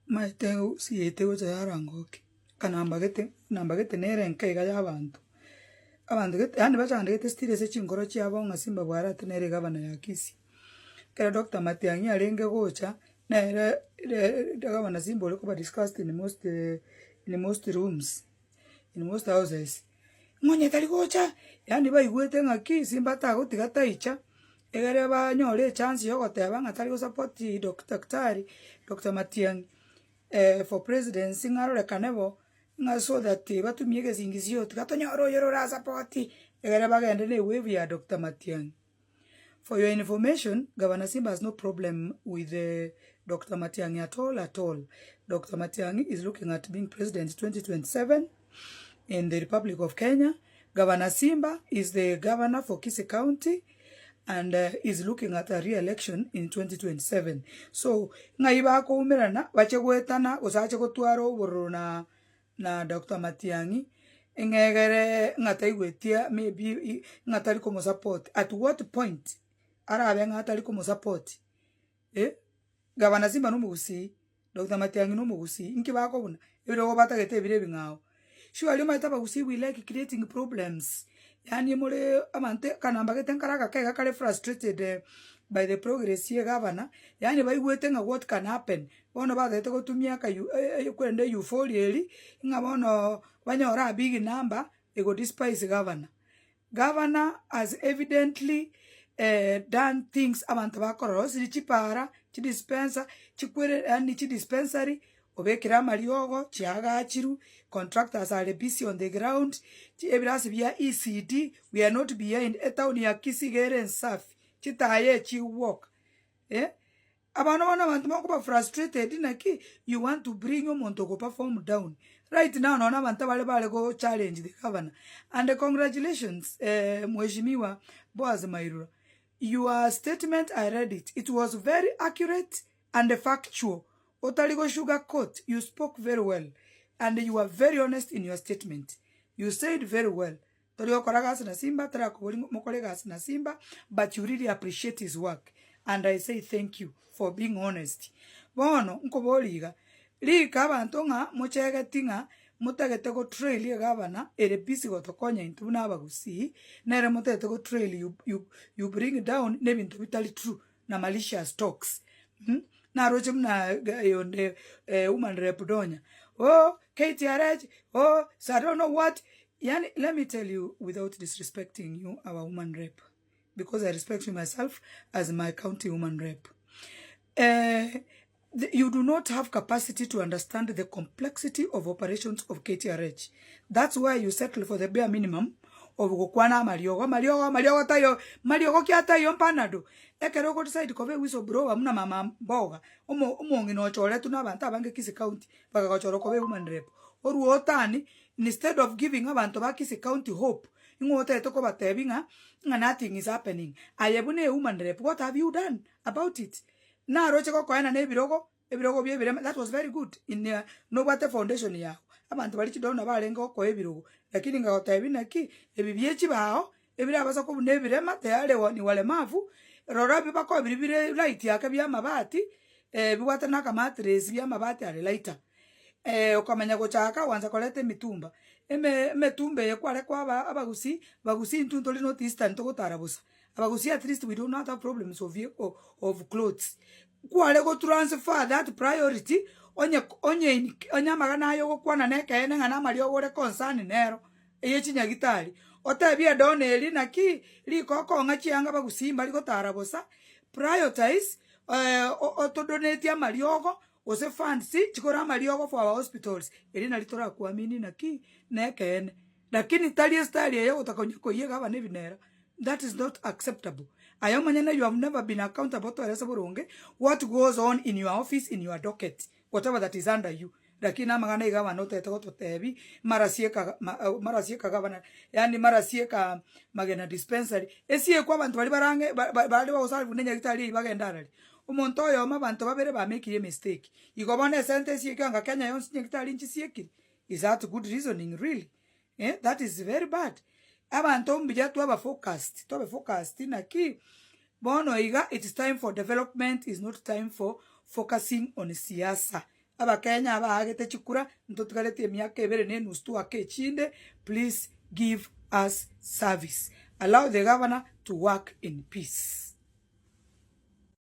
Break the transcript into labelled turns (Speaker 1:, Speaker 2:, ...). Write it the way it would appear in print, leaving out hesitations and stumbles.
Speaker 1: Maete gusii gocha yarangokia, ekanamba gete enamba gete nere enke iga ya abanto, abanto gete yaani bachandegete still ase chinkoro chiabo ng'a Simba Bwarati nere egavana ya Kisii. Ekero Doctor Matiang'i arenge gocha, nere gavana Simba ore koba discussed in most in most rooms, in most houses, ng'a onye tari gocha, yaani baigwete ng'aki Simba tagotiga taicha, egere banyore echance ya ogoteba ng'a tari gosupport daktari, Doctor Matiang'i for presidency ng'a arorekane bo, ng'a so that batumie egesingisio tiga tonyore oyore orasapoti, egere bagende na ewave ya Doctor Matiang'i. For your information, Gavana Simba has no problem with Doctor Matiang'i at all at all. Doctor Matiang'i is looking at being president 2027 in the Republic of Kenya. Gavana Simba is the governor for Kisii County and is looking at a re-election in 2027. So, ng'ai bakoumerana bache goetana gose ache gotwara obororo na na Doctor Matiang'i, ng'egere ng'a taigwetie maybe ng'a tari komosupport, at what point arabe ng'a atari komosupport eh? Gavana Simba nomogusii, Doctor Matiang'i nomogusii, inki bakobuna? Ebirogo batagete ebire ebing'ao. Surely omanyete abagusii we like creating problems, yaani more abanto ekanamba gete nkare agake iga kare frustrated by the progress ya egavana, yaani baigwete ng'a what can happen, bono batagete gotumia akayu korende euphoria eria, ng'a bono banyore a big number ego despise gavana. Gavana has evidently done things abanto bakorora, osirie chipara, chidispenser, chikwere yaani chidispensary, obekire amariogo, chiagachirwe, contractors are busy on the ground, ebirasi bia ECD, we are not behind, etown ya Kisii iga ere ensafi, chitaya echigwoka eh. Abana bono abanto bakoba frustrated naki you want to bring omonto ogo perform down. Right now nonya abanto abare bare go challenge the governor and congratulations mweshimiwa Boaz Mairura your statement I read it, it was very accurate and factual otari go sugar coat you spoke very well and you are very honest in your statement you said very well Tori gokora gasi na Simba, tarakobori ng'a mokore egasi na Simba, but you really appreciate his work and I say thank you for being honest. Bono nkoboria iga, rika abanto ng'a mochegeti ng'a motagete go trail egavana ere busy gotokonya intwe buna abagusii, nere motagete go trail you you you bring down na ebinto bitari true na malicious talks mh, naroche buna onde woman rep Donya, oh KTRH, oh so I don't know what, Yaani let me tell you without disrespecting you our woman rep because I respect you myself as my county woman rep eh, the, you do not have capacity to understand the complexity of operations of KTRH that's why you settle for the bare minimum of gokwana amariogo amariogo amariogo taiyo mariogo ki ataiyo mpanado ekero ogo decide koba ewhistleblower buna mama mboga omo omong'ina ochoretwe na abanto abange Kisii county bagagochora koba ewoman rep orwo otani Instead of giving abanto ba Kisii county hope, ing'o otagete kobatebia ng'a ng'a nothing is happening. Aye buna a woman rep what have you done about it? Naroche gokoena na ebirogo, ebirogo bia ebirema that was very good in nobwate foundation yago. Abanto baria chidonor barenge gokoa ebirogo, lakini ngagotebia naki, ebi bie chibao, ebirabasa kobuna ebirema tayari ni walemavu, rora ebi bakoa biria bire light ake bia amabati, bibwate na akamattress bia amabati are lighter. Okamanya gochaka gwansa koreta emitumba, eme emetumba eye kware koa abagusii, bagusii intwe ntore north eastern togotara bosa, abagusii at least we do not have problems of of clothes. Kware go transfer that priority onye onye onye amagana aya ogokwana na ekeene ng'a namariogo ore concern nero, eye chinyagitari, otebie edona eria naki, rikoko ng'a chianga abagusii mbari gotara bosa, prioritize otodonate amariogo Gose funds chikore amariogo for our hospitals, erio nario torakuamini naki nekeene. Lakini tari estyle eye ogotaka konya koiyia egavana ebinera, that is not acceptable. Aye omonyene you have never been accountable otoerese boronge what goes on in your office in your docket, whatever that is under you. Lakini namang'ana iga abana otagete gototebi, mara sieka mara sieka gavana yaani mara sieka Magena dispensary, esiekwe abanto baria barang'e baria bagoserve buna enyagitari eyio bagende arari. Omonto oyomo abanto babere bamekire emistake. Igo bono esente esiekio anga Kenya yonsi nyagitari nchisiekire? Is that good reasoning really? Eh, that is very bad. Abanto mbuya twaba focused, tobe focused naki bono iga it's time for development is not time for focusing on siasa. Abakenya abaagete chikura, ntotigareti emiaka ebere na enusu twake echinde, please give us service. Allow the governor to work in peace.